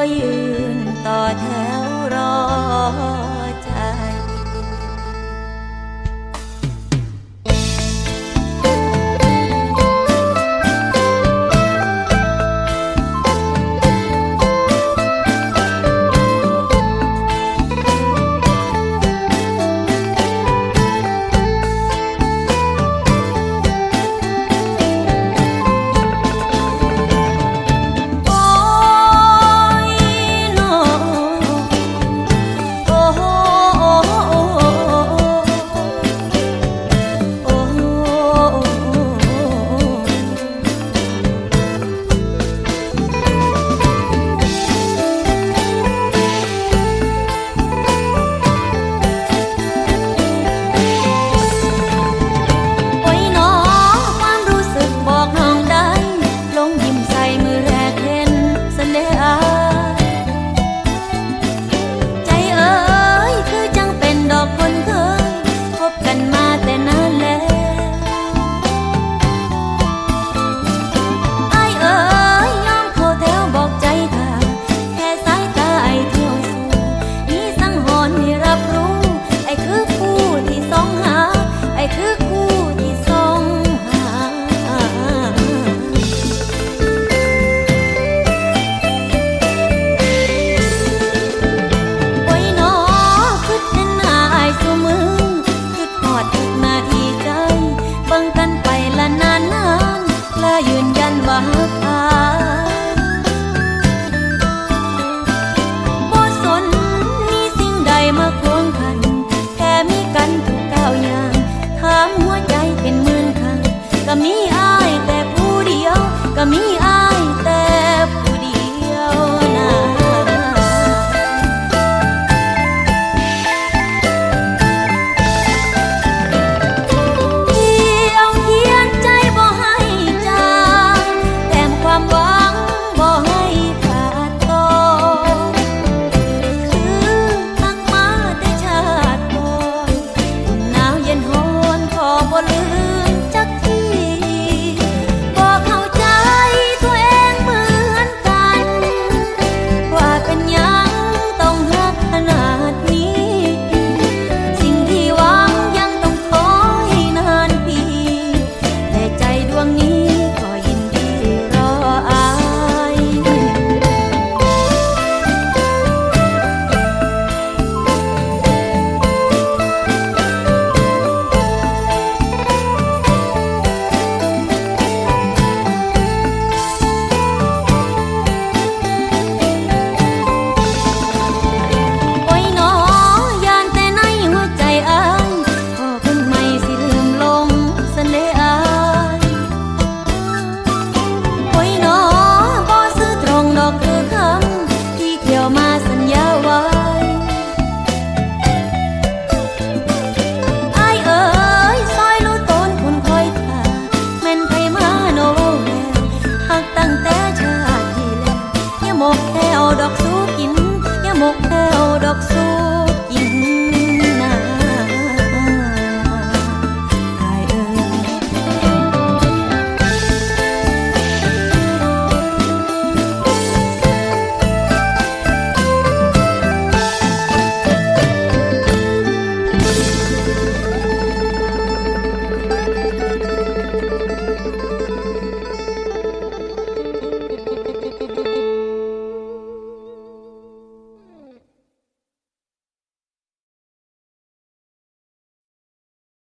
ຢືນຕໍ່ແຖວລໍໃຈ. ໂອ້ຍໜໍ ຄວາມຮູ້ສຶກບອກນ້ອງໄດ້ ລົງຍິ້ມໃສ່ມື້ແລກເຫັນຊັ້ນເດອ້າຍ. ໃຈເອີຍ ຄືຈັ່ງເປັນດອກຄົນເຄີຍ ຄົບກັນມາແຕ່ນານແລ້ວ. ອ້າຍເອີຍ ຍອມເຂົ້າແຖວບອກໃຈຖ້າ ແຄ່ສາຍຕາອ້າຍທ່ຽວສູ່ ມີສັງຫອນໃຫ້ຮັບຮູ້ ອ້າຍຄືຄູ່ທີ່ຊອງຫາ ອ້າຍຄືຄູ່ທີ່ຊອງຫາ. ໂອ້ຍໜໍ ຄິດເຫັນໜ້າອ້າຍສູ່ມື້ ຄິດຮອດທຸກນາທີໃຈ ເບິ່ງກັນໄປລະນານໆ ລະຢືນຢັນວ່າຮັກອ້າຍ. ບໍ່ສົນມີສິ່ງໃດມາຂວາງກັ້ນ ແຄ່ມີກັນທຸກກ້າວຍ່າງ ຖາມຫົວໃຈເປັນໝື່ນຄັ້ງ ກະມີອ້າຍແຕ່ຜູ້ດຽວ ກະມີອ້າຍແຕ່ຜູ້ດຽວນາ. ທ່ຽວຂຽນໃຈບໍ່ໃຫ້ຈາງ ແຕ້ມຄວາມຫວັງບໍ່ໃຫ້ຂາດຕອນ ຄືຮັກມາແຕ່ຊາດກ່ອນ ໜາວເຢັນຮ້ອນຂໍບໍ່ລືມ